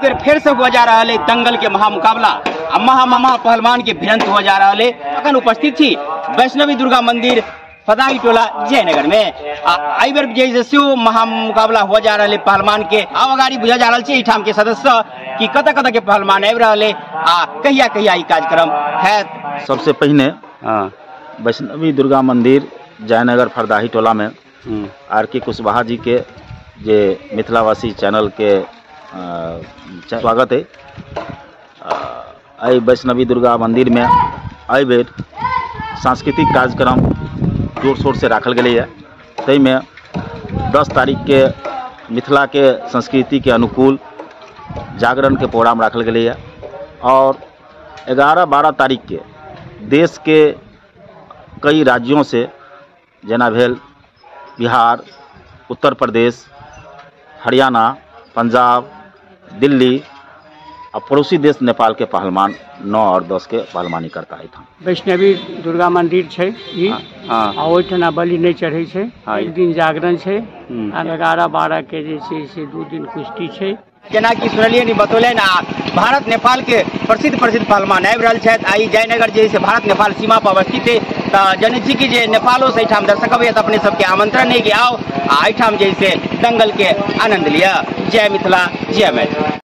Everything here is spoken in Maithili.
फिर से हुआ जा रहा है दंगल के महामुकाबला आ महा महा पहलवान के भिड़ंत हुआ जा रहा है। अखन उपस्थित छी वैष्णवी दुर्गा मंदिर फदाही टोला जयनगर में। आ एहि बेर जे सेहो महामुकाबला हुआ जा रहा है पहलवान के। आब अगाड़ी बुझा जा रहल छै एहिठाम के सदस्य कि कतऽ कतऽ के पहलवान आबि रहल है आ कहिया कहिया ई कार्यक्रम हैत। सबसे पहिने वैष्णवी दुर्गा मंदिर जयनगर फरदाही टोला में आर के कुशवाहा जी के जे मिथिलावासी चैनल के स्वागत है। एहि वैष्णवी दुर्गा मंदिर में एहि बेर सांस्कृतिक कार्यक्रम जोर शोर से राखल गेलैए। ताहिमे 10 तारीख के मिथिला के संस्कृति के अनुकूल जागरण के प्रोग्राम राखल गेलैए और 11-12 तारीख के देश के कई राज्यों से जेना भेल बिहार, उत्तर प्रदेश, हरियाणा, पंजाब, दिल्ली और पड़ोसी देश नेपाल के पहलवान 9 और 10 के पहलवानी करता है। वैष्णवी दुर्गा मंदिर छै ई, आ ओहिठिना बलि नहि चढ़ै छै। एक दिन जागरण छै आ 11-12 के जे छै से 2 दिन कुश्ती छै। जेनाकि सुनलियै नि बतौलनि आ भारत नेपाल के प्रसिद्ध प्रसिद्ध पहलवान आबि रहल छथि। आ ई जयनगर जे से भारत नेपाल सीमा पर अवस्थित है, तऽ जनै छी कि जे नेपालो से एहिठाम दर्शक अबैया तऽ अपने सबके आमंत्रण है कि आउ आ एहिठाम जे से दंगल के आनंद लिअ। जय मिथिला, जय मैथिली।